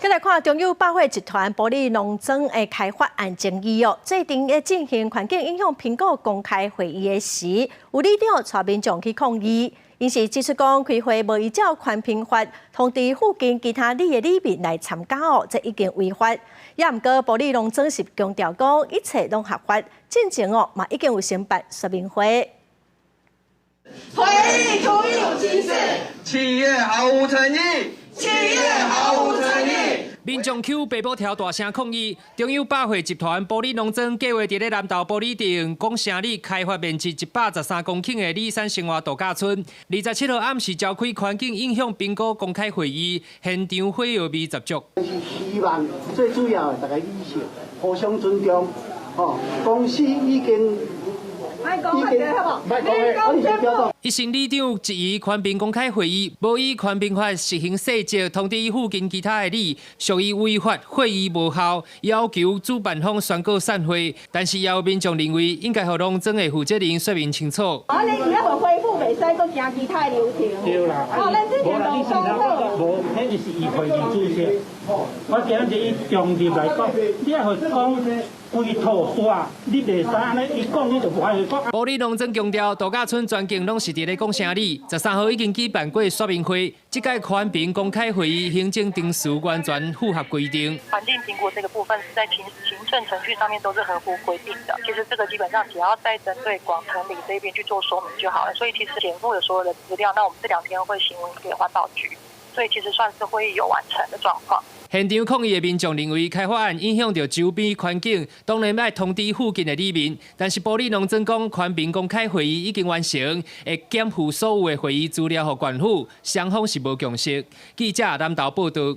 再來看中友百貨集團埔里農莊的開發案爭議哦，最近咧進行環境影響評估公開會議的時，有里長帶民眾去抗議，𪜶是指出講開會無依照環評法通知附近其他里的里民來參加哦，這已經違法。也毋過埔里農莊是強調講一切攏合法，進前哦嘛已經有申辦說明會。會議徒有其事，企業毫無誠意，企業毫無誠意。民眾搝白布條大聲抗議，中友百貨集團埔里農莊計劃佇咧南投埔里鎮廣城里開發面積113公頃的里山生活度假村。27號暗時召開環境影響評估公開會議，現場火藥味十足。是希望最主要的，大家理性，互相尊重，吼，公司已經。一心里長質疑環評公開會議，無依環評法實行細則通知附近其他的里，屬於違法會議無效，要求主辦方宣告散會。但是也有民眾認為，應該予農莊的負責人說明清楚。啊，你而家無恢復，袂使閣行其他的流程。對啦，哦，咱之前都講好。無，彼就是伊會議主席。我今日以中立來講，你愛予講規套煞，你袂使按呢，伊講你就無愛講。埔里農莊強調，度假村全境攏是佇咧廣城里，13號已經舉辦過說明會，這屆環評公開會議行政程序完全符合規定。環境評估這個部分是在行政程序上面都是合乎規定的。其實這個基本上只要再針對廣城里這邊去做說明就好了。所以其實檢附有所有的資料，那我們這兩天會行文給環保局，所以其實算是會議有完成的狀況。現場抗議的民眾認為，開發案影響著周邊環境，當然愛通知附近的里民。但是埔里農莊講，環評公開會議已經完成，會檢附所有的會議資料予縣府，雙方是無共識。記者南投報導。